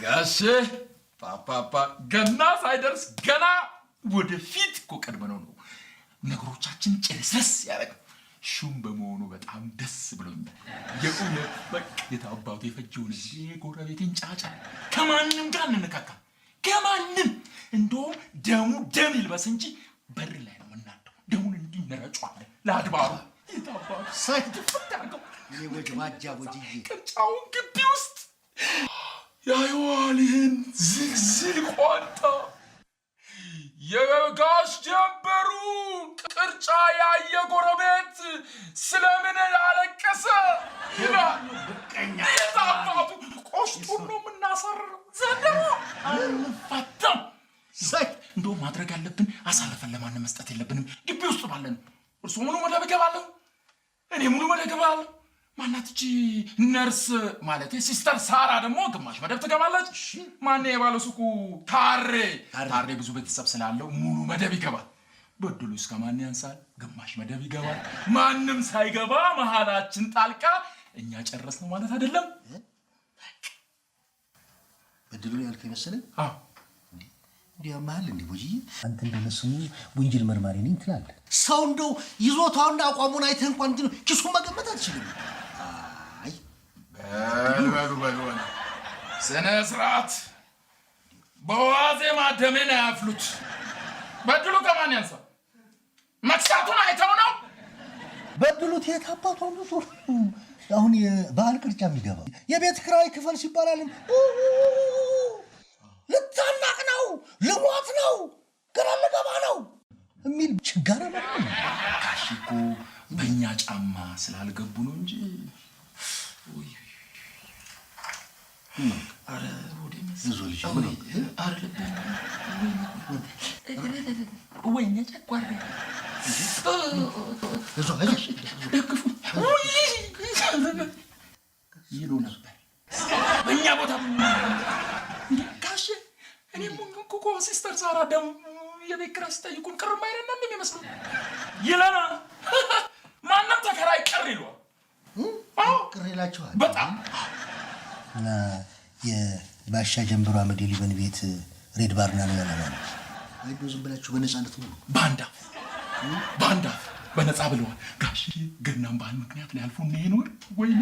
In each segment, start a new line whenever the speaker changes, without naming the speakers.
ጋሼ ፓፓፓ ገና ሳይደርስ ገና ወደፊት እኮ ቀድመነው ነው ነገሮቻችን ጭርስርስ ያደረገው። ሹም በመሆኑ በጣም ደስ ብሎኛል። የእውነት በቃ የታባቱ የፈጀውን ጎረቤቴን ጫጫ ከማንም ጋር እንነካካ ከማንም እንደውም ደሙ ደም ይልበስ እንጂ በር ላይ ነው የምናደው። ደሙን እንዲነረጯለን ለአድባሩ የታባቱ ድፍት አድርገው
እኔ ወጅባጃ ወጅዬ
ቅርጫውን ግቢ ውስጥ ያየዋል። ይህን ዝልዝል ቋንጣ የጋሽ ጀንበሩ ቅርጫ ያየ ጎረቤት ስለምን አለቀሰ ይላል። የታባቱ ቆሽጡን ነው የምናሳርረው። ዘንድሮ አንፋታም። እንደውም ማድረግ ያለብን አሳልፈን ለማንም መስጠት የለብንም። ግቢ ውስጥ ባለን እርስዎ ሙሉ መደብ እገባለሁ፣ እኔ ሙሉ መደብ እገባለሁ። ማናት እቺ ነርስ ማለት ሲስተር ሳራ ደግሞ ግማሽ መደብ ትገባለች። ማን የባለ ሱቁ ታሬ ታሬ ብዙ ቤተሰብ ስላለው ሙሉ መደብ ይገባል። በድሉ እስከ ማን ያንሳል? ግማሽ መደብ ይገባል። ማንም ሳይገባ መሀላችን ጣልቃ እኛ ጨረስነው ማለት አይደለም።
በድሉ ያልከኝ መሰለኝ።
አዎ
እንዲህ ያመሃል እንዲህ ቦጅዬ፣ አንተ እንደው ለስሙ ወንጀል መርማሪ ነኝ ትላለህ። ሰው እንደው ይዞታውና አቋሙን አይተህ እንኳን እንትን ኪሱን መገመት አትችልም። አይ
በሉ በሉ በሉ በሉ፣ ስነ ስርዓት። በዋዜማ ደሜን አያፍሉት። በድሉ ከማን ያንሳል? መክሳቱን አይተው ነው።
በድሉ የት አባቱ አምጥቶ አሁን የበዓል ቅርጫ የሚገባው የቤት ኪራይ ክፈል ሲባላልም ልታናቅ ነው፣ ልሞት ነው፣ ግራ ልገባ ነው የሚል ችጋራ ነው።
ጋሽ እኮ በእኛ ጫማ ስላልገቡ ነው እንጂ። ውይ፣ ኧረ ሆዴ
ብዙ ልጅ
ኧረ ልቤ ወይኔ ጨጓራዬ ደግፉኝ ይሉ ነበር። በእኛ ቦታ ጋሼ፣ እኔም እኮ ሲስተር ሳራ ደግሞ የቤት ኪራይ ሲጠይቁን ቅር የማይለን እንደሚመስለው ይለናል። ማንም ተከራይ ቅር ይለዋል። አዎ
ቅር ይላችኋል
በጣም።
እና የባሻ ጀንበሩ አመዴ ሊበን ቤት ሬድ ባርና ነው ያለማል። አይ እንደው ዝም ብላችሁ በነፃነት ነው።
ባንዳ ባንዳ በነፃ ብለዋል ጋሼ። ገናም በዓል ምክንያት ሊያልፉ ነው ይኖር። ወይኔ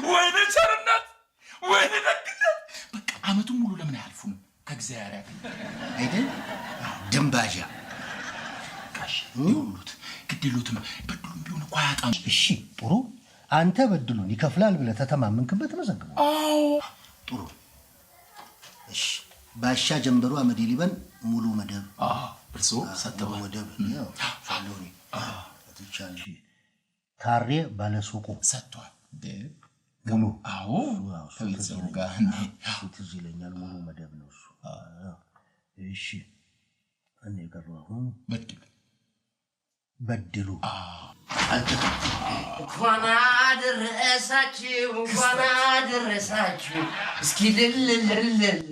ወይኔ ቸርነት ወይኔ ደግነት። በቃ አመቱን ሙሉ ለምን አያልፉንም? ከእግዚአብሔር ያገኝ
አይደል ድንባዣ
ጋሼ ይሁሉት ግድ የሉትም። በድሉም ቢሆን እኮ አያጣም።
እሺ ጥሩ፣ አንተ በድሉን ይከፍላል ብለህ ተተማመንክበት መዘግበው።
አዎ
ጥሩ። እሺ ባሻ ጀንበሩ አመዴ ሊበን ሙሉ መደብ።
አዎ እርስዎ ሰጥተዋል።
ሙሉ መደብ ያው አለሁ እኔ ሰጥቻለሁ። ታሬ ባለሱቁ
ሰጥቷል።
ሙሉ።
አዎ ከቤተሰቡ ጋር
እሱ ትዝ ይለኛል። ሙሉ መደብ ነው እሱ። እሺ እኔ የቀረው አሁን
በድሉ
በድሉ
እንኳን አደረሳችሁ፣ እንኳን አደረሳችሁ። እስኪ ልልልልል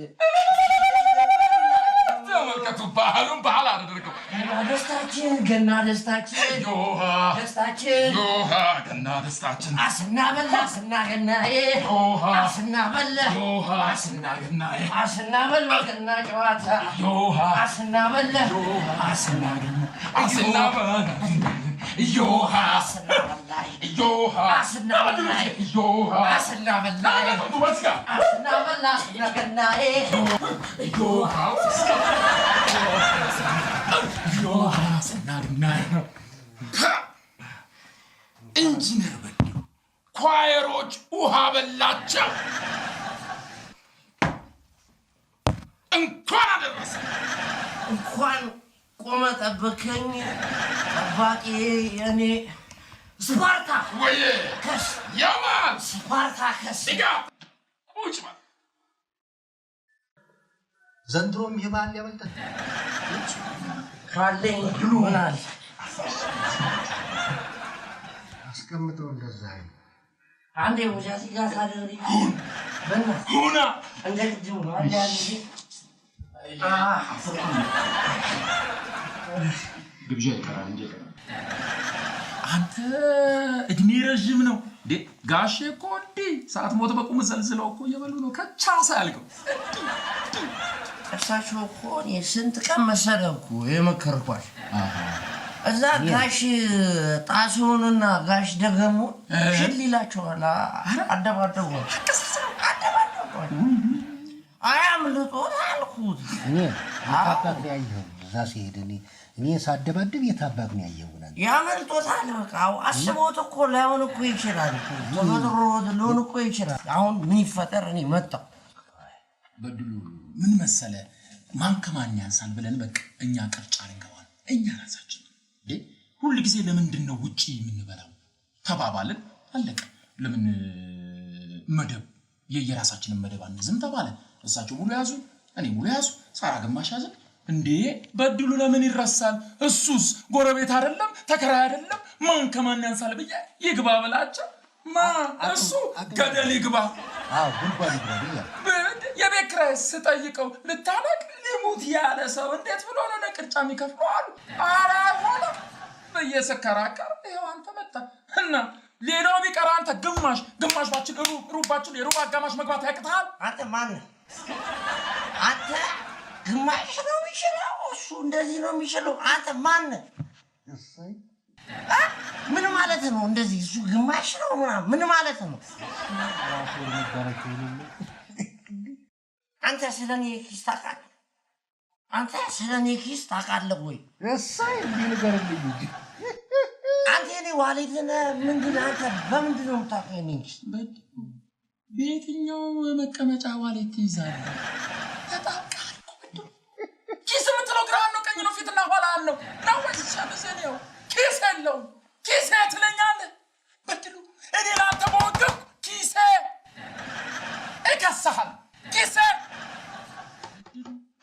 ተመልከቱ፣ ባህሉን ባህል አደረገው።
ገና ደስታችን፣ ገና ደስታችን፣
ዮሃ
ደስታችን፣
ዮሃ ገና ደስታችን።
አስና በላ አስና ገናዬ፣
ዮሃ
አስና በላ
ዮሃ አስና ገናዬ፣
አስና በላ ገና ጨዋታ፣
ዮሃ
አስና በላ
ዮሃ አስና ገና አስና በላ ዮሃ
አስና በላ
ዮሃ
አስና በላ
ዮሃ
አስና በላ አስና በላ አስና ገናዬ።
ዮሃ ዮሃ አስና ገናዬ። ኢንጂነር በድሉ ኳየሮች ውሃ በላቸው። እንኳን አደረሰ።
እንኳን ቆመ ጠበከኝ ጠባቂ የኔ ስፓርታ
ወዬ
ከስ
ያማን
ስፓርታ ከስ
ሲጋ ቁጭ በል።
ዘንድሮም ይህ በዓል ሊያመልጠን
ካለኝ ይሆናል።
አስቀምጠው እንደዛ አይነት
አንዴ ሙጃሲ ጋር ሳደርግ በእናትህ
ሁና
እንደ ቅድሙ ነው። አንዴ አንዴ
ግብዣ ይቀራል እንጂ ይቀራል። አንተ እድሜ ረዥም ነው እንዴ? ጋሼ እኮ እንዲህ ሰዓት ሞት በቁም ዘልዝለው እኮ እየበሉ ነው። ከቻሳ ያልከው
እሳቸው እኮ እኔ ስንት ቀን መሰለህ እኮ የመከርኳቸው እዛ ጋሽ ጣሱንና ጋሽ ደገሙ ሽል ይላቸዋል። አደባደቧቸው፣ አደባደቧቸው። አያምልጦት አልኩት።
እኔ የታባክ ነው ያየኸው? እዛ ሲሄድ እኔ ሳደባድብ የታባክ ነው ያየኸው?
ያመልጦታል። በቃ አስቦት እኮ ላይሆን እኮ ይችላል። ተፈጥሮ ሊሆን እኮ ይችላል። አሁን ምን ይፈጠር? እኔ መጣሁ።
በድሉ ምን መሰለ፣ ማን ከማን ያንሳል ብለን በቃ እኛ ቅርጫ ልንገባ ነው። እኛ ራሳችን እንዴ ሁል ጊዜ ለምንድን ነው ውጪ የምንበላው ተባባልን። አለቀ። ለምን መደብ የየራሳችንን መደብ አንይዝም ተባለ። እሳቸው ሙሉ ያዙ፣ እኔ ሙሉ ያዙ፣ ሳራ ግማሽ ያዘ። እንዴ በድሉ ለምን ይረሳል? እሱስ ጎረቤት አይደለም ተከራይ አይደለም? ማን ከማን ያንሳል ብዬ ይግባ ብላቸው ማ እሱ ገደል ይግባ።
አዎ ጉድጓድ ይግባ ብያለሁ።
የቤት ኪራይ ስጠይቀው ልታነቅ ሊሙት ያለ ሰው እንዴት ብሎ ነው ለቅርጫ የሚከፍለው አሉ። ኧረ አይሆንም ብዬ ስከራከር ይኸው አንተ መጣ እና ሌላው ቢቀር አንተ ግማሽ ግማሽ ባችል ሩብ ባችል የሩብ አጋማሽ መግባት ያቅትሃል።
አንተ ማነህ? አንተ ግማሽ ነው የሚችለው፣ እሱ እንደዚህ ነው የሚችለው። አንተ ማነህ? ምን ማለት ነው? እንደዚህ እሱ ግማሽ ነው ምናምን ምን ማለት ነው? አንተ ስለኔ ኪስ ታውቃለህ? አንተ ስለኔ ኪስ ታውቃለህ ወይ?
እሰይ እንዲህ ንገርልኝ እንጂ።
አንተ የኔ wallet ን ምንድን አንተ በምንድን ነው የምታውቀው የኔን ኪስ?
በየትኛው መቀመጫ wallet ትይዛለህ? ተጣብቀሃል እኮ በድሉ። ኪስ የምትለው ግራ ነው ቀኝ ነው ፊትና ኋላ አለው ነው ወይስ ሸሚዝህን? ይኸው ኪስ የለውም። ኪሴ ትለኛለህ በድሉ። እኔ ለአንተ በወገብኩ ኪሴ እከስሃለሁ። ኪሴ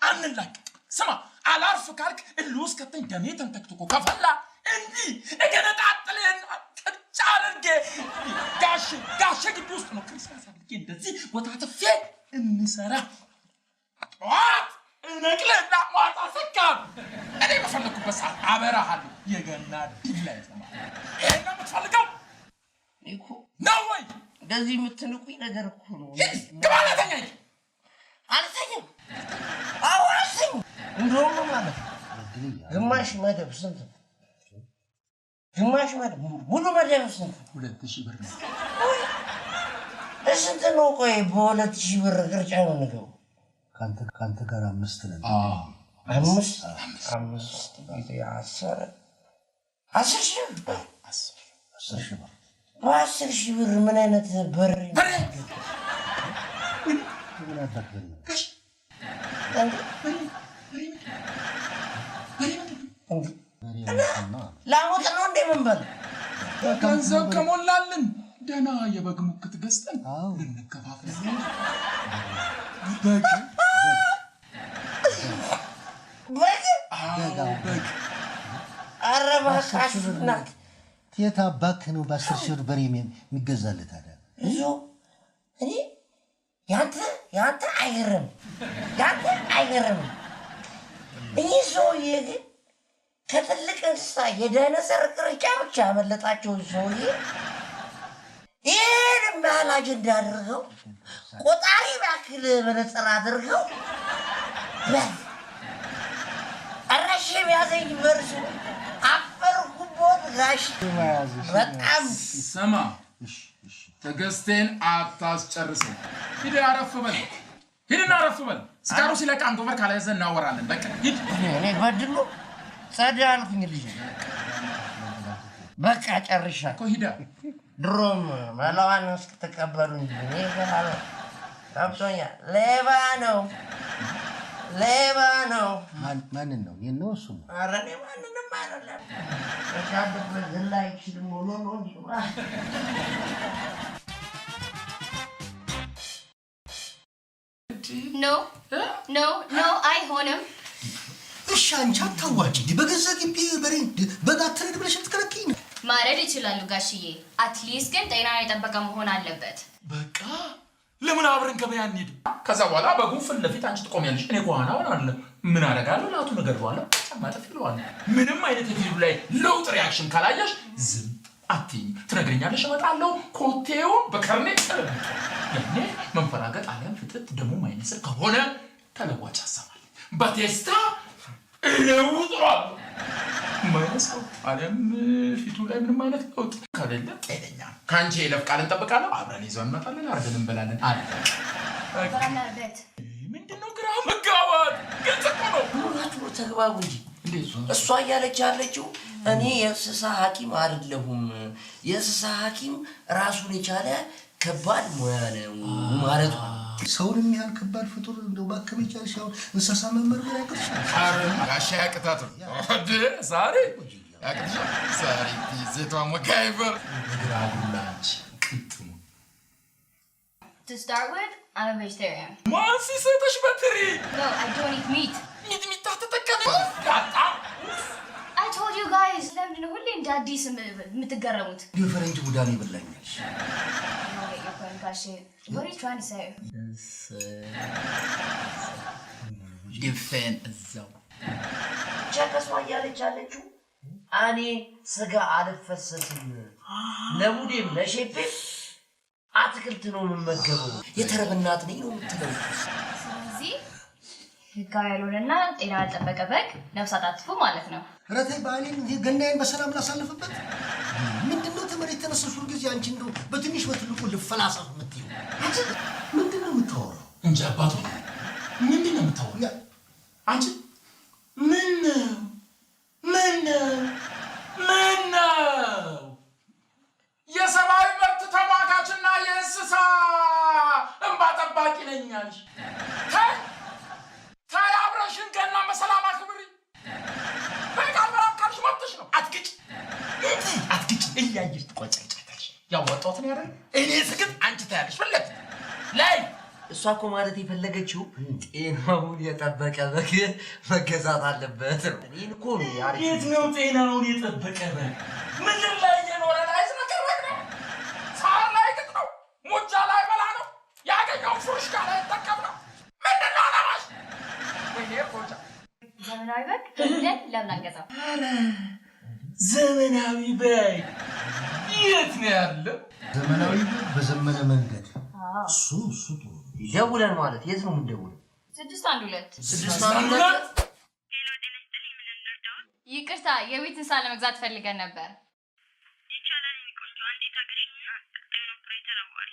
አንላቀቅ። ስማ አላርፍ ካልክ እልህ ውስጥ ከተኝ ደሜ ተንተክትኮ ከፈላ እንዲህ እገነጣጥልህን ቅርጫ አድርጌ ጋሼ ጋሼ ግቢ ውስጥ ነው Christmas አድርጌ እንደዚህ ወታትፌ እንሰራ ጠዋት እነቅልህና ማታ ሰካም እኔ በፈለኩበት ሰዓት አበራሃለሁ። የገና ድል ላይ ይሰማል። ይሄን ነው የምትፈልገው
እኮ
ነው ወይ?
እንደዚህ የምትንቁኝ ነገር እኮ ነው።
ግባ ተኛ። ሂድ።
አልተኛም። አዎ አልተኛም። እንደውም ማለት ነው ግማሽ መደብ ስንት ነው? ግማሽ መደብ ሙሉ መደብ ስንት ነው?
2000 ብር ነው።
ስንት ነው? ቆይ በ2000 ብር ቅርጫ ነው የምንገባው?
ከአንተ ጋር 5 ነን።
አምስት አምስት ጊዜ 10 10,000 ብር።
10,000 ብር።
በ10,000 ብር ምን አይነት በር
በሬ?
ምን አባት በሬ ነው?
ጋሽ
እንዴ?
በሬ ምንድን ነው?
እንዴ?
በሬ ነው።
ላሞት ነው እንዴ የምንበላው?
ገንዘብ ከሞላልን ደህና የበግ ሙክት ገዝተን
አዎ።
ልንከፋፈል ነው። በግ
በግ?
አዎ በግ።
ኧረ እባካችሁ እናት።
የት አባክህ ነው በ10,000 ብር በሬ የሚገዛልህ ታዲያ?
እዞ እኔ ያንተ አይገርም፣ ያንተ አይገርም። እኚህ ሰውዬ ግን ከትልቅ እንስሳ የዳይኖሰር ቅርጫ ብቻ ያመለጣቸው ሰውዬ ይሄን ያህል አጀንዳ አድርገው ቆጣሪ ያክል መነጽር አድርገው በል ኧረ ሼም ያዘኝ በእርሱ አፈርኩቦት ጋሽ በጣም።
ስማ ትዕግስቴን አታስጨርሰኝ። ሂድ አረፍ በል፣ ሂድና አረፍ በል። ስካሩ ሲለቅ hangover ካላያዘ እናወራለን። በቃ ሂድ።
እኔ በድሉ ጸዳ አልኩኝ ልጅ በቃ ጨርሻለሁ።
እኮ ሂዳ።
ድሮም መላዋን እስክትቀበሉ እንጂ እኔ ገና ገብቶኛል። ሌባ ነው፣ ሌባ ነው።
ማንን ነው? እኔን ነው እሱ ነው?
ኧረ እኔ ማንንም አይደለም። በሻበት ዝላ አይችልም ሆኖ ነው እንጂ።
No, no, no, አይሆንም።
እሺ አንቺ አታዋጪ። እንዲህ በገዛ ግቢ በሬ በግ አትረድ ብለሽ ልትከለክይኝ ነው?
ማረድ ይችላሉ ጋሽዬ። At least ግን ጤናን የጠበቀ መሆን አለበት።
በቃ ለምን አብረን ገበያ እንሂድ? ከዛ በኋላ በጉን ፊት ለፊት አንቺ ትቆሚያለሽ፣ እኔ ከኋላ እሆናለሁ። ምን አደርጋለሁ? ላቱን እገድለዋለሁ፣ ጫማ ጥፍ ይለዋለሁ። ምንም አይነት የፊቱ ላይ ለውጥ reaction ካላየሽ ዝም አትይኝ፣ ትነግረኛለሽ፣ እመጣለሁ። ኮቴውን በከርኔ እለውጠዋለሁ። ያኔ መንፈራገጥ አሊያም ፍጥጥ ደሞ ማይመስል ከሆነ ተለዋጭ ሀሳብ አለ። በቴስታ እለውጠዋለሁ። ማይነሳው አሊያም ፊቱ ላይ ምንም አይነት ለውጥ ከሌለ ጤነኛ ነው። ከአንቺ የይለፍ ቃል እንጠብቃለሁ። አብረን ይዘው እንመጣለን፣ አርደን እንበላለን። አለቀ።
But I'm not a vet.
ምንድነው ግራ መጋባት? ግልጽ እኮ ነው።
ኑራችሁ ተግባቡ እንጂ።
እንዴት?
እሷ እያለች ያለችው እኔ የእንስሳ ሐኪም አይደለሁም። የእንስሳ ሐኪም ራሱን የቻለ ከባድ ሙያ ነው ማለቷ ነው።
ሰውን የሚያህል ከባድ ፍጡር እንደው ማከም ይቻልሽ፣ አሁን እንስሳ መመርመር ያቅትሻል?
ኧረ ጋሻ ያቅታት እንዴ? ዛሬ ያቅትሻል? ዛሬ ሴቷ መጋይበር ግራ ጉላንች ቅጥሙ።
To start with, I'm a vegetarian.
ማን ሲሰጥሽ በትሪ?
No, I don't eat meat.
ሚጥሚጣ ተጠቀሚ በጣም።
I told you guys. ለምንድን ነው ሁሌ እንደ አዲስ የምትገረሙት?
እንዲሁ ፈረንጅ ቡዳን ይበላኛል።
I don't get your point, ጋሼ. What are you trying to say?
ድፍን እዛው።
ብቻ ከሷ እያለች ያለችው እኔ ስጋ አልፈሰስም፣ ለሙዴም ለሼፔም አትክልት ነው የምመገበው፣ የተረብ እናት ነኝ ነው የምትለው።
ስለዚህ ህጋዊ ያልሆነና ጤና ያልጠበቀ በግ ነፍሳት አጥፉ ማለት ነው።
ኧረ ተይ፣ በዓሌን ገናዬን በሰላም ላሳልፍበት። ምንድነው ተመሬት ተነስተሽ ሁልጊዜ አንቺ እንደው በትንሽ በትልቁ ልፈላሰፍ የምትይው? ምንድነው የምታወራው?
እንጂ አባቱ ምንድን ነው የምታወራው? አንቺ ምን ነው ምን ነው ምን ነው የሰብአዊ መብት ተሟጋችና የእንስሳ እንባ ጠባቂ ነኝ አልሽ። ተይ ተይ፣ አብረሽን ገና በሰላም አክብሪ። በቃ አልበላም ካልሽ መብትሽ ነው። አትግጭ አትግጭ፣ እያየሽ ትቆጫጫታለሽ። ያዋጣሁትን ያደል እኔ ስግጥ አንቺ ታያለሽ ፊት ለፊት ላይ።
እሷ እኮ ማለት የፈለገችው ጤናውን የጠበቀ በግ መገዛት አለበት ነው። እኔን እኮ ነው ያለችው።
የት ነው ጤናውን የጠበቀ በግ? ምድር ላይ እየኖረ ላይ ዝረከረክ ነው። ሳር ላይ ግጥ ነው። ሙጃ ላይ በላ ነው። ያገኘውን ፉርሽካ ላይ ይጠቀም ነው። ምንድን ነው አላማሽ? ወይኔ ቦጃ።
ዘመናዊ በግ ብለን ለምን አንገዛም?
ኧረ ዘመናዊ በግ የት ነው ያለው?
ዘመናዊ በግ በዘመነ መንገድ፣ እሱ ጥሩ ነው።
ደውለን ማለት የት ነው የምንደውለው?
612።
612።
ይቅርታ፣ የቤት እንስሳ ለመግዛት ፈልገን ነበር።
ይቻላል የኔ ቆንጆ፣ አንዴ ታገሽኝና ቀጣዩን ኦፕሬተር አዋሪ።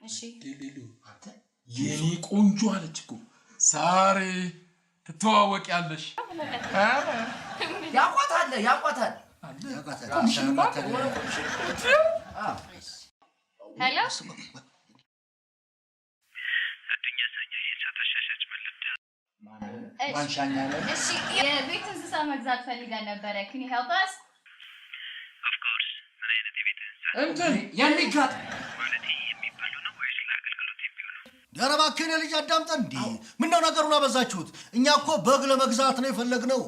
እሺ።
አንተ የኔ ቆንጆ አለች እኮ፣ ዛሬ ትተዋወቂያለሽ። ኧረ
ያቋታል ያቋታል።
ያውቃታል።
ኮሚሽንማ።
Hello።
አዱኛ ሰኛ የእንስሳት አሻሻጭ መለዳ።
ማንሻኛ ነው።
እሺ፣ የቤት እንስሳ መግዛት ፈልገን ነበረ። Can you help us?
Of course፣ ምን አይነት የቤት እንስሳ?
እንትን
የሚጋጥ።
ማለት የሚበሉ ነው ወይስ ለአገልግሎት የሚውሉ?
ኧረ እባክህን የልጅ አዳምጠን እንዴ! ምነው ነገሩን አበዛችሁት? እኛ እኮ በግ ለመግዛት ነው የፈለግነው።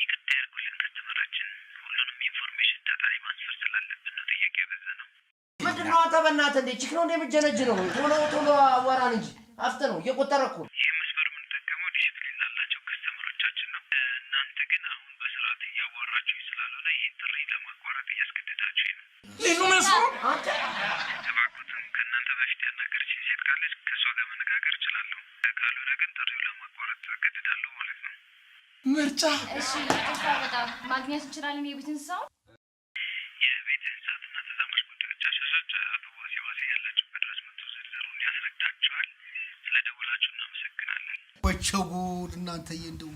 ይቅርታ ያድርጉልን customer ኣችን፣ ሁሉንም information data ላይ ማስፈር ስላለብን ነው ጥያቄ ያበዛ ነው።
ምንድን ነው አንተ በእናትህ እንዴ chick ነው እንደሚጀነጅነው? ቶሎ ቶሎ አዋራን እንጂ አፍተ ነው እየቆጠረ እኮ ነው።
ይህ መስመር የምንጠቀመው ዲሲፕሊን ላላቸው customer ኦቻችን ነው። እናንተ ግን አሁን በስርዓት እያዋራችሁኝ ስላልሆነ ይህን ጥሪ ለማቋረጥ እያስገደዳችሁኝ ነው።
ሊሉ መስሎ።
አንተ።
እባክዎትን ከእናንተ በፊት ያናገረችኝ ሴት ካለች ከእሷ ጋር መነጋገር እችላለሁ። ካልሆነ ግን ጥሪው ለማቋረጥ እገደዳለሁ ማለት ነው።
ምርጫ።
እሺ፣ ይቅርታ በጣም፣ ማግኘት እንችላለን የቤት እንስሳውን?
የቤት እንስሳትና ተዛማጅ ጉዳዮች አሻሻጭ አቶ ዋሴ ዋሴ ያላችሁበት ድረስ መጥቶ ዝርዝሩን ያስረዳችኋል። ስለደወላችሁ እናመሰግናለን።
ወቸው ጉድ! እናንተዬ፣ እንደው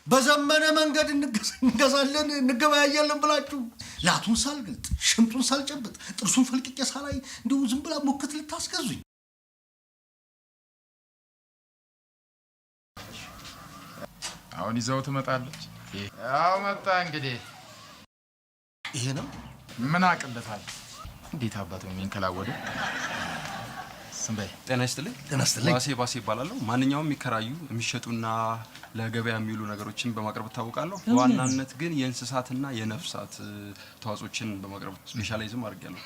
በዘመነ መንገድ እንገዛለን እንገበያያለን ብላችሁ ላቱን ሳልገልጥ ሽምጡን ሳልጨብጥ ጥርሱን ፈልቅቄ ሳላይ እንዲሁ ዝም ብላ ሙክት ልታስገዙኝ።
አሁን ይዘው ትመጣለች። ያው መጣ እንግዲህ።
ይሄ ነው።
ምን አቅለታል? እንዴት አባቱ የሚንከላወደ ስም በይ።
ጤና ይስጥልኝ።
ጤና ይስጥልኝ።
ባሴ ባሴ ይባላለሁ። ማንኛውም የሚከራዩ፣ የሚሸጡና ለገበያ የሚውሉ ነገሮችን በማቅረብ እታወቃለሁ። በዋናነት ግን የእንስሳትና የነፍሳት ተዋጽኦችን በማቅረብ specialize ም አድርጌያለሁ።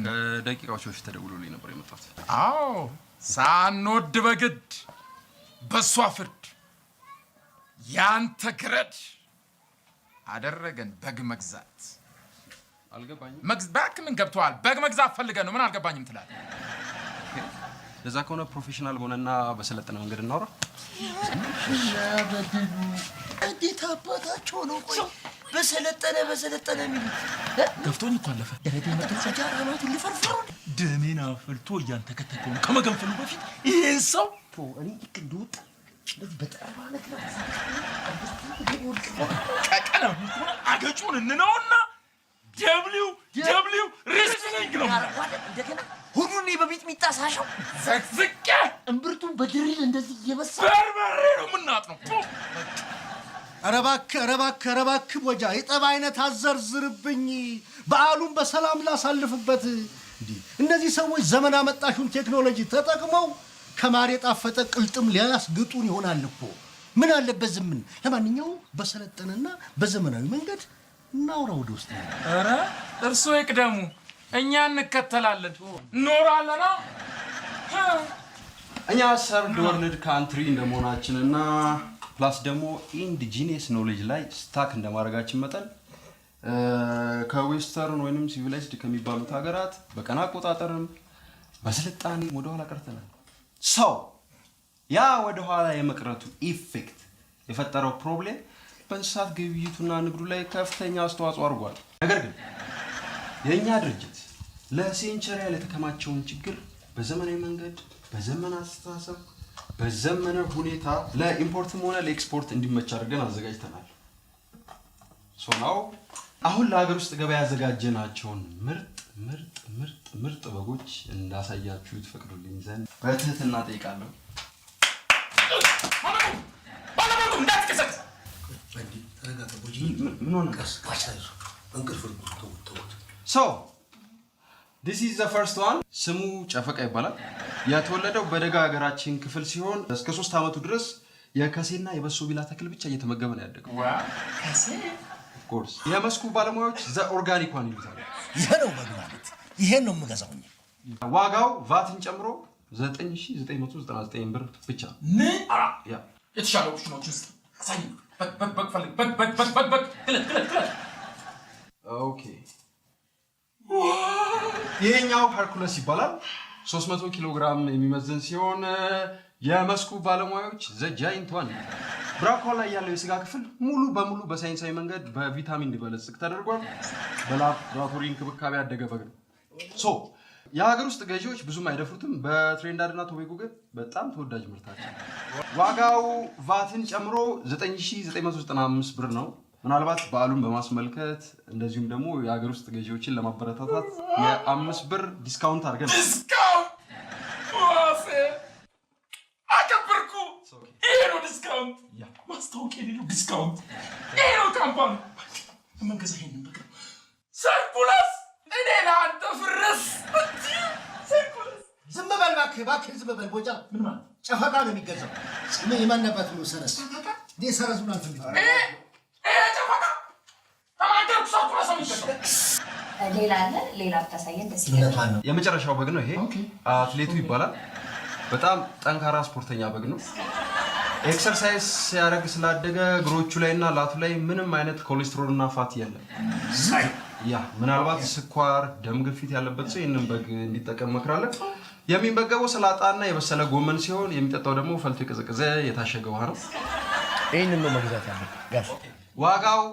ከደቂቃዎች በፊት ተደውሎልኝ ነበር የመጣሁት።
አዎ፣ ሳንወድ በግድ በእሷ ፍርድ ያንተ ግረድ አደረገን በግ መግዛት።
አልገባኝም።
እባክህ ምን ገብቶሃል? በግ መግዛት ፈልገህ ነው። ምን አልገባኝም ትላለህ?
ለዛ ከሆነ professional በሆነና በሰለጠነ መንገድ እናውራ።
በድሉ እንዴት አባታቸው ነው? ቆይ በሰለጠነ በሰለጠነ የሚሉት
ገብቶኝ እኮ አለፈ።
ደረቴ መጥቶ ሰጃር አናቱን ሊፈርፈሩ።
ደሜን አፍልቶ እያንተከተከው ነው። ከመገንፈሉ በፊት ይህን ሰው
እኔ ልክ እንደወጣ እንደዚህ በጠራራ ነገር
ቀቀለ አገጩን እንነውና WW wrestling ነው።
እንደገና ሁሉን እኔ በሚጥሚጣ ሳሸው
ዘቅዝቄ
እምብርቱን በ drill እንደዚህ እየበሳ
በርበሬ ነው የምናጥነው።
ኧረ እባክህ፣ ኧረ እባክህ፣ ኧረ እባክህ ቦጃ፣ የጠብ አይነት አዘርዝርብኝ። በዓሉን በሰላም ላሳልፍበት። እንዲህ እነዚህ ሰዎች ዘመን አመጣሹን ቴክኖሎጂ ተጠቅመው ከማር የጣፈጠ ቅልጥም ሊያስግጡን ይሆናል እኮ። ምን አለበት ዝምን። ለማንኛውም በሰለጠነና በዘመናዊ መንገድ እናውራ ወደ ውስጥ።
ኧረ እርስዎ ይቅደሙ፣ እኛ እንከተላለን። ኖራለና።
እኛ third world country እንደመሆናችንና plus ደግሞ indigenous knowledge ላይ stuck እንደማድረጋችን መጠን ከ western ወይንም civilized ከሚባሉት ሀገራት በቀን አቆጣጠርም በስልጣኔ ወደኋላ ቀርተናል። So ያ ወደኋላ የመቅረቱ effect የፈጠረው problem በእንስሳት ግብይቱና ንግዱ ላይ ከፍተኛ አስተዋጽኦ አድርጓል። ነገር ግን የእኛ ድርጅት ለ century ያህል የተከማቸውን ችግር በዘመናዊ መንገድ፣ በዘመነ አስተሳሰብ፣ በዘመነ ሁኔታ ለ import ም ሆነ ለኤክስፖርት እንዲመች አድርገን አዘጋጅተናል። So now አሁን ለሀገር ውስጥ ገበያ ያዘጋጀናቸውን ምርጥ ምርጥ ምርጥ ምርጥ በጎች እንዳሳያችሁ ትፈቅዱልኝ ዘንድ በትህትና ጠይቃለሁ።
ባለበጉ እንዳትቀሰቅስ።
ተረጋጋ ቦጂ።
ምን ሆነ?
ቀስ ቀስ፣ አይዞህ። እንቅልፍ ተውት ተውት።
So this is the first one። ስሙ ጨፈቃ ይባላል። የተወለደው በደጋ ሀገራችን ክፍል ሲሆን እስከ 3 ዓመቱ ድረስ የከሴና የበሶ ቢላ ተክል ብቻ እየተመገበ ነው ያደገው።
ከሴ?
Of course፣ የመስኩ ባለሙያዎች the organic one ይሉታል።
ይሄ ነው በግ ማለት። ይሄን ነው የምገዛው እኔ።
ዋጋው ቫትን ጨምሮ 9999 ብር ብቻ።
ምን?
ያ።
የተሻለ ኦፕሽኖችን እስኪ አሳየኝ። በግ፣ በግ፣ በግ ፈልግ። በግ፣ በግ፣ በግ፣ በግ፣ በግ፣ ግለጥ፣ ግለጥ፣ ግለጥ።
Okay፣ ይሄኛው ሄርኩለስ ይባላል። 300 ኪሎ ግራም የሚመዝን ሲሆን የመስኩ ባለሙያዎች the giant one። ብራኳ ላይ ያለው የስጋ ክፍል ሙሉ በሙሉ በሳይንሳዊ መንገድ በቪታሚን እንዲበለጽግ ተደርጓል። በላቦራቶሪ እንክብካቤ ያደገ በግ ነው። So የሀገር ውስጥ ገዢዎች ብዙም አይደፍሩትም። በትሬንዳድ እና ቶቤጎ ግን በጣም ተወዳጅ ምርታቸው። ዋጋው ቫትን ጨምሮ 9995 ብር ነው። ምናልባት በዓሉን በማስመልከት እንደዚሁም ደግሞ የሀገር ውስጥ ገዢዎችን ለማበረታታት የ5 ብር discount አድርገን
Discount፣ ዋሴ፣ አከበርኩ። ይሄ ነው discount፣ ማስታወቂያ የሌለው discount። ይሄ ነው company። መንገዛ ይሄንን በቃ ሰርኩለስ፣ እኔ ለአንተ ፍርስ ሰርኩለስ።
ዝም በል እባክህ፣ እባክህ ዝም በል ቦጃ።
ምን ማለት?
ጨፈቃ ነው የሚገዛው። የማን አባት ነው ሰረዝ? እኔ ሰረዙን አልፈልግም።
ይሄ ጨፈቃ ተናገርኩ። ሰርኩለስ ነው የሚገዛው።
ሌላ አለ? ሌላ ብታሳየን ደስ ይለኛል።
እውነቷን ነው።
የመጨረሻው በግ ነው ይሄ። አትሌቱ ይባላል። በጣም ጠንካራ ስፖርተኛ በግ ነው። Exercise ሲያደርግ ስላደገ እግሮቹ ላይ እና ላቱ ላይ ምንም አይነት ኮሌስትሮል እና fat የለም። Yeah፣ ምናልባት ስኳር፣ ደም ግፊት ያለበት ሰው ይህንን በግ እንዲጠቀም እመክራለን። የሚመገበው ሰላጣና የበሰለ ጎመን ሲሆን የሚጠጣው ደግሞ ፈልቶ የቀዘቀዘ የታሸገ ውሃ ነው።
ይህንን ነው መግዛት ያለብን ጋሽ።
ዋጋው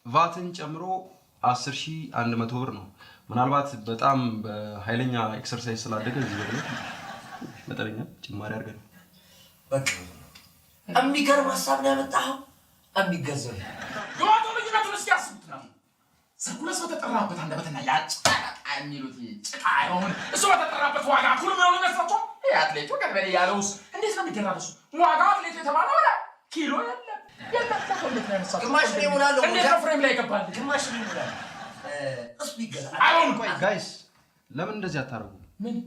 ቫትን ጨምሮ 10,100 ብር ነው። ምናልባት በጣም በኃይለኛ exercise ስላደገ እዚህ በግ ላይ ትንሽ መጠነኛ ጭማሪ አድርገን
በቃ የሚገርም ሀሳብ ነው ያመጣኸው። የሚገዛው ይሄ።
የዋጋው ልዩነቱን እስኪ ያስቡት ነው። ሰርኩለስ በተጠራበት አንደበትና ያ ጨረቃ የሚሉት ጭቃ የሆነ እሱ በተጠራበት ዋጋ እኩል የሚሆኑ ይመስላችኋል? ይሄ አትሌቱ ቀርበ ያለውስ እንዴት ነው የሚደራረሱ? ዋጋው አትሌቱ የተባለው ላይ ኪሎ የለም የለም። ፎቶ እንዴት ነው ያነሳው?
ግማሽ እኔ እሞላለሁ።
እንዴት ነው frame ላይ ይገባል?
ግማሽ እኔ እሞላለሁ። እሱ ይገዛል።
አይሆንም።
ቆይ guys፣ ለምን እንደዚህ አታደርጉ?
ምን?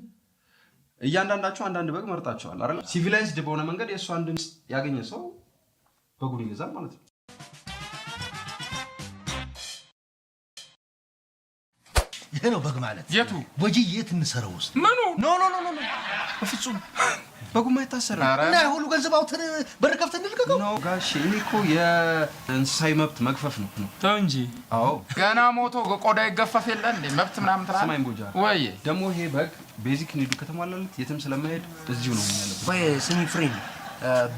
እያንዳንዳችሁ አንዳንድ በግ መርጣችኋል አይደል? Civilized በሆነ መንገድ የእሷን ድምፅ ያገኘ ሰው በጉን ይገዛል ማለት ነው።
ይሄ ነው በግ ማለት።
የቱ?
ቦጂ፣ የት እንሰረው ውስጥ?
ምኑ?
No, no, no, no፣ በፍጹም።
በጉማ አይታሰርም።
እና ያ ሁሉ ገንዘብ አውጥተን በር ከፍተን እንልቀቀው
ነው ጋሼ። እኔ እኮ የእንስሳዊ መብት መግፈፍ ነው።
ተው እንጂ።
አዎ
ገና ሞቶ ቆዳ ይገፈፍ የለ እንዴ? መብት ምናምን ትላለህ።
ስማኝ ቦጃ፣
ወይ
ደግሞ ይሄ በግ basic need ኡ ከተሟላለት የትም ስለማይሄድ እዚሁ ነው ያለበት።
ወይ ስሚ friend፣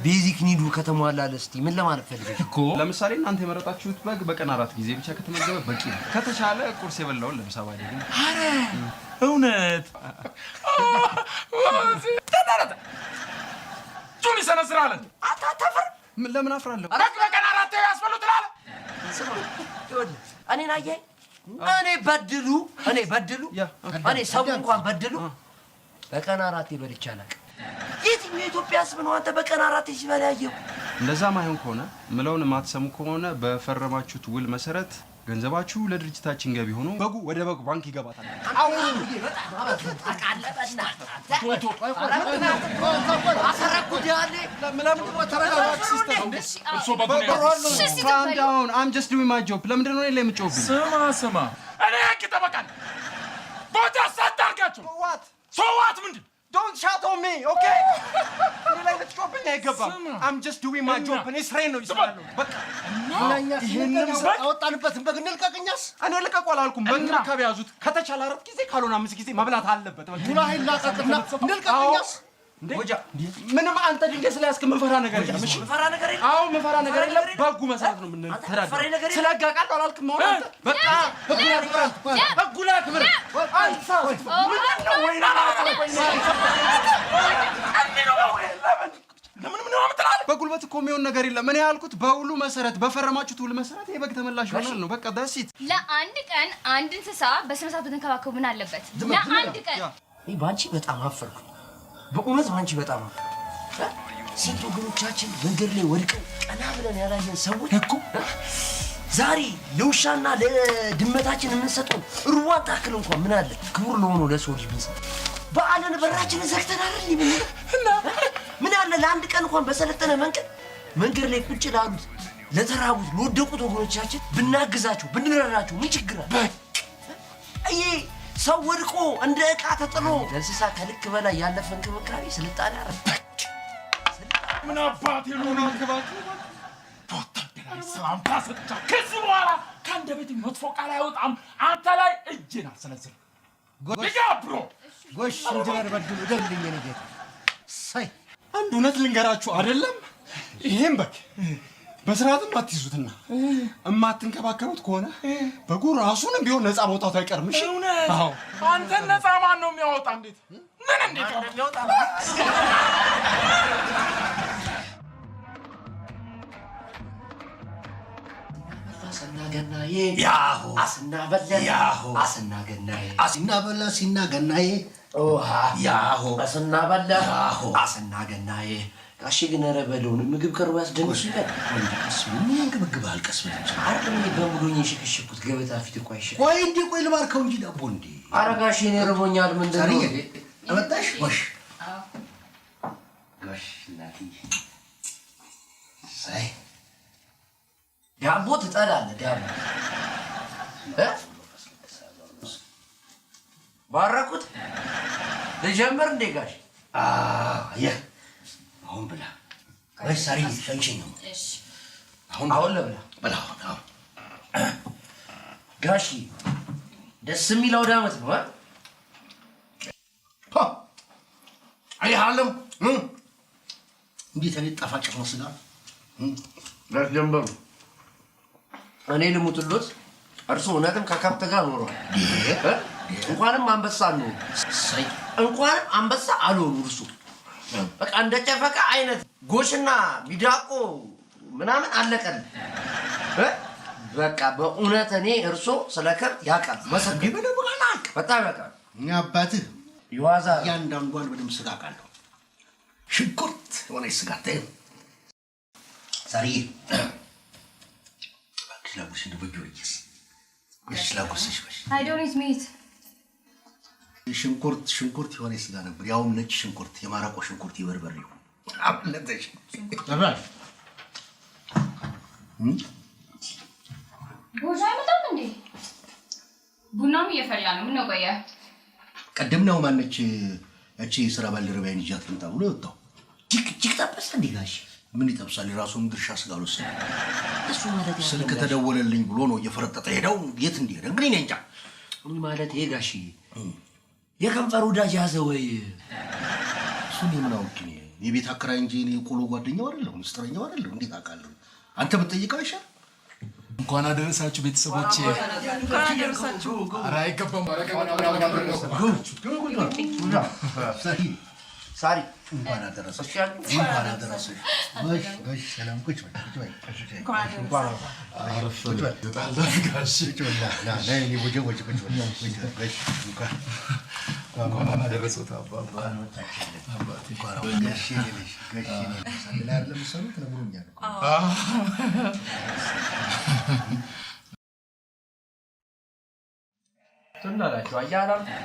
basic need ኡ ከተሟላለት እስቲ ምን ለማለት ፈልገሽ
እኮ?
ለምሳሌ እናንተ የመረጣችሁት በግ በቀን 4 ጊዜ ብቻ ከተመገበ በቂ ነው። ከተቻለ ቁርስ የበላውን ለምሳ ባይደግም።
ኧረ እውነት እጁን ይሰነዝራል።
አታፍር?
ለምን አፍራለሁ?
በግ በቀን 4 ያስበሉ ትላለህ።
እኔን አየኸኝ? እኔ በድሉ እኔ በድሉ እኔ ሰው እንኳን በድሉ በቀን 4 በልቼ አላውቅም። የትኛው የኢትዮጵያ ሕዝብ ነው አንተ በቀን 4 ሲበላ ያየው?
እንደዛ ማይሆን ከሆነ ምለውን የማትሰሙ ከሆነ በፈረማችሁት ውል መሰረት ገንዘባችሁ ለድርጅታችን ገቢ ሆኖ በጉ ወደ በግ ባንክ ይገባታል።
አሁን
I'm just doing my job። ለምንድን ነው እኔ ላይ የምትጮህብኝ?
ስማ ስማ፣ እኔ ህግ ጠበቃ ነኝ። ቦታ ሳታርጋቸው so what ምንድን
Don't shout on me, okay? እኔ ላይ ልትጮህብኝ አይገባም። I'm just doing my job። እኔ ስራዬን ነው እየሰራሁ። በቃ
ይሄንን አወጣንበትን በግ እንልቀቅ። እኛስ
እኔ ልቀቁ አላልኩም። በእንክብካቤ ያዙት። ከተቻለ 4 ጊዜ ካልሆነ 5 ጊዜ መብላት አለበት።
ቡና ይላቀቅና እንልቀቅ። እኛስ
ምንም አንተ ድንጋይ ስለያዝክ የምንፈራ ነገር የለም። እሺ አዎ የምንፈራ ነገር የለም። በህጉ መሰረት ነው የምንተዳደረው። ስለ ህግ አውቃለሁ አላልክም? አሁን አንተ በቃ ህጉን አክብር፣ ህጉን አክብር። አንተ ምንድን ነው ወይ በጉልበት እኮ የሚሆን ነገር የለም። እኔ ያልኩት በውሉ መሰረት በፈረማችሁት ውል መሰረት ይሄ በግ ተመላሽ ይሆናል ነው። በቃ that's it።
ለአንድ ቀን አንድ እንስሳ በስነ ስርዓት ብትንከባከቡ ምን አለበት? ለአንድ ቀን።
እኔ በአንቺ በጣም አፈርኩኝ። በእውነት በአንቺ በጣም አፈርኩኝ። ስንት ወገኖቻችን መንገድ ላይ ወድቀው ቀና ብለን ያላየን ሰዎች እኮ ዛሬ ለውሻና ለድመታችን የምንሰጠው ሩዋን ታክል እንኳን ምን አለ ክቡር ለሆነው ለሰው ልጅ ብንሰጥ። በዓልን በራችንን ዘግተን አይደል የምንለው? ምን አለ ለአንድ ቀን እንኳን በሰለጠነ መንገድ ላይ ቁጭ ላሉት ለተራቡት ለወደቁት ወገኖቻችን ብናግዛቸው ብንረዳቸው ምን ችግር አለ? ይሄ ሰው ወድቆ እንደ ዕቃ ተጥሎ ለእንስሳ ከልክ በላይ ያለፈ እንክብካቤ ስልጣኔ አረ
ምን አባቴ ልሆን ወታደራዊ ሰላምታ ሰጥቻ ከዚህ በኋላ ከአንደበቴ መጥፎ ቃል አይወጣም። አንተ ላይ እጄን አልሰነዝርም። ብሮ
ጎሽ ኢንጂነር በድሉ እደግልኝ የእኔ ጌታ። እሰይ
አንድ እውነት ልንገራችሁ አይደለም፣ ይሄን በግ በስርዓትም አትይዙትና እማትንከባከቡት ከሆነ በጉ ራሱንም ቢሆን ነፃ መውጣቱ አይቀርም። እሺ
እውነት?
አዎ።
አንተን ነፃ ማን ነው የሚያወጣ? እንዴት ምን እንዴት
የሚያወጣ? አስና ገናዬ
ያሆ
አስና በላ
ያሆ
አስና ገናዬ
አስና በላ ሲና ገናዬ
ኦሃ
ያሆ
አስና በላ
ያሆ
አስና ገናዬ። ጋሼ ግን ኧረ በለውን ምግብ ቀርቦ ያስደንሱኛል።
ቀስ ምን ያንገበግብሃል? ቀስ በል እንጂ።
አይደለም እኔ በሙሉኝ የሸከሸኩት ገበታ ፊት እኮ አይሸ
ቆይ እንዴ ቆይ ልባርከው እንጂ ዳቦ እንዴ።
ኧረ ጋሼ እኔ ርቦኛል። ምንድን ነው
ሳርዬ አመጣሽ? ጎሽ ጎሽ እናትዬ። እሰይ
ዳቦ ትጠላለህ? ዳቦ እ ባረኩት ልጀምር እንዴ ጋሽ?
አየህ አሁን ብላ። ወይ ሳርዬ ሸንሽኝ ነው።
እሺ
አሁን
አሁን ልብላ።
ብላ አሁን አሁን
ጋሺ ደስ የሚል አውደ ዓመት ነው።
ሀ አይ አለም እንዴት አይነት ጣፋጭ ነው ስጋ።
ጋሽ ጀንበሩ እኔ ልሙትሎት፣ እርሱ እውነትም ከከብት ጋር ኖሯል። እንኳንም አንበሳ አልሆኑ።
እሰይ
እንኳንም አንበሳ አልሆኑ። እርሱ በቃ እንደ ጨፈቃ አይነት ጎሽና ሚዳቆ ምናምን አለቀልን። በቃ በእውነት እኔ እርሶ ስለ ከብት ያውቃል። መሰከረ።
በደንብ አላውቅም።
በጣም ያውቃል።
እኛ አባትህ
ይዋዛ
እያንዳንዷን በደንብ ስጋ አውቃለሁ። ሽንኩርት የሆነች ስጋ ተይው። ሳርዬ እባክሽ ላጉርሽ፣ እንደው በጊዮርጊስ እሺ ላጉርስሽ። እሺ
I don't eat meat።
ሽንኩርት ሽንኩርት የሆነች ስጋ ነበር፣ ያውም ነጭ ሽንኩርት፣ የማረቆ ሽንኩርት፣ የበርበሬው አብለተሽ።
ቦዛ አይመጣም እንዴ? ቡናም እየፈላ ነው። ምነው ቆየ?
ቅድም ነው ማነች ያቺ የስራ ባልደረባዬን ይዣት ልምጣ ብሎ የወጣው።
ጅቅ ጅቅ ጠበሰ እንዴ ጋሼ?
ምን ይጠብሳል? የራሱን ድርሻ ስጋ አልወሰደም።
እሱ ማለት
ስልክ ተደወለልኝ ብሎ ነው እየፈረጠጠ ሄደው። የት እንደሄደ እንግዲህ እኔ እንጃ።
ምን ማለት ይሄ ጋሽዬ የከንፈር ወዳጅ ያዘ ወይ?
እሱን የምን አውቄ እኔ የቤት አከራይ እንጂ እኔ የቆሎ ጓደኛው አይደለሁም፣ ምስጢረኛው አይደለሁም። እንዴት አውቃለሁ? አንተ ብትጠይቀው አይሻልም?
እንኳን አደረሳችሁ ቤተሰቦቼ።
እንኳን አደረሳችሁ።
ኧረ አይገባም።
ሳሪ
እንኳን አደረሰሽ፣ እንኳን አደረሰሽ። እሺ፣ እሺ፣ ሰላም። ቁጭ በይ፣ ቁጭ በይ፣ ቁጭ በይ። ቁጭ በል። ቁጭ በል፣ ና፣ ና፣ ና፣ የእኔ ቦጀ፣ ቦጀ፣ ቁጭ በል፣ ቁጭ በል። እሺ፣ እንኳን
እንኳን አደረሰዎት አባባ።
እንኳን ጋሼ የኔ ልጅ፣ ጋሼ የኔ ልጅ። አንድ ላይ አይደለም የምትሰሩት? ነግሮኛል እኮ።
ትናላችሁ አየህ አላልኩም?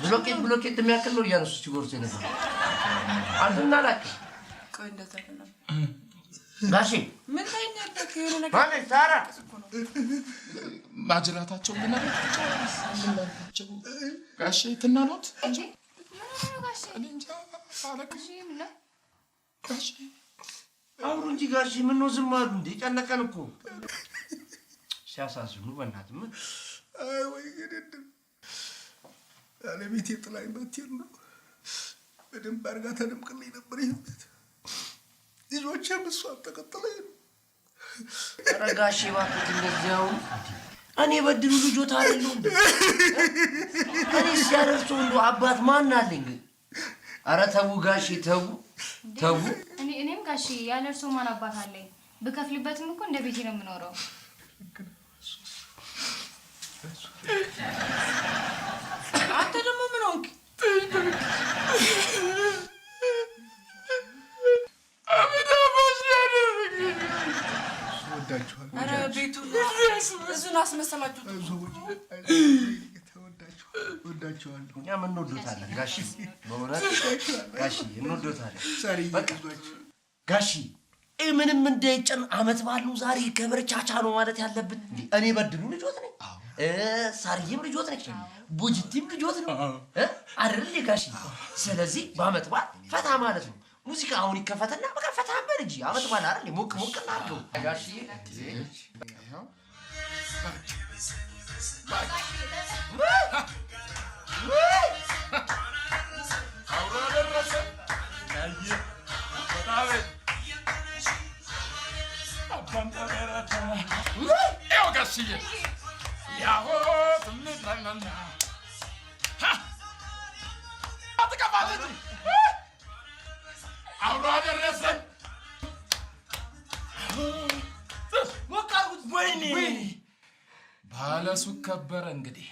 ብሎኬት ብሎኬት የሚያክል ነው እያነሱ ሲጎርሱ የነበረው። አትናላችሁ
ቆይ እንደዛ አይደለም።
ጋሼ
ምን ታይኛለህ? የሆነ ነገር
ማነች ሳራ?
እኮ ነው።
ማጅራታቸው ልናደርጋቸው ልናደርጋቸው ጋሼ ትናሎት
እንዴ ምን ሆነው ጋሼ?
እኔ እንጃ አለቅም
እሺ ምን ነው?
ጋሼ።
አውሩ እንጂ ጋሼ፣ ምነው ዝም አሉ እንዴ? ጨነቀን እኮ። ሲያሳዝኑ በእናትህ ምን
አይ ወይ ግድድ ባለቤቴ ጥላኝ ባትሄድ ነው በደንብ አድርጋ ተደምቅልኝ ነበር። ይሄን ቤት ልጆቼም እሷን ተከትለው ሄዱ።
ኧረ ጋሼ እባክዎት እንደዚያው እኔ በድሉ ልጆት አይደለሁ እንዴ? እኔ ሲያደርሱ እንደው አባት ማን አለኝ ግን? ኧረ ተው ጋሼ ተው ተው።
እኔም ጋሼ ያለ እርሶ ማን አባት አለኝ? ብከፍልበትም እኮ እንደ ቤቴ ነው የምኖረው።
አንተ ደግሞ ምን ሆንክ? ኧረ ቤቱን እሱን አስመሰላችሁት።
እኛም እንወዶታለን ጋሼ፣ በእውነት ጋሼ እንወዶታለን። በቃ ጋሼ ምንም እንዳይጨን አመት በዓል ነው ዛሬ፣ ከበርቻቻ ነው ማለት ያለብን። እንዴ እኔ በድሉ ልጆት ነኝ፣ ሳርዬም ልጆት ነች፣ ቦጅቲም ልጆት ነው አይደል ጋሼ? ስለዚህ በአመት በዓል ፈታ ማለት ነው። ሙዚቃ አሁን ይከፈትና በቃ ፈታ በል እንጂ አመት በዓል አይደል? ሞቅ ሞቅ እናድርገው ጋሼ።
አብሮ አደረሰ ይኸው ጋሽዬ ያሆ ትምትናና አትቀፋለች። አብሮ አደረሰን። ወይኔ ባለሱቅ ከበረ እንግዲህ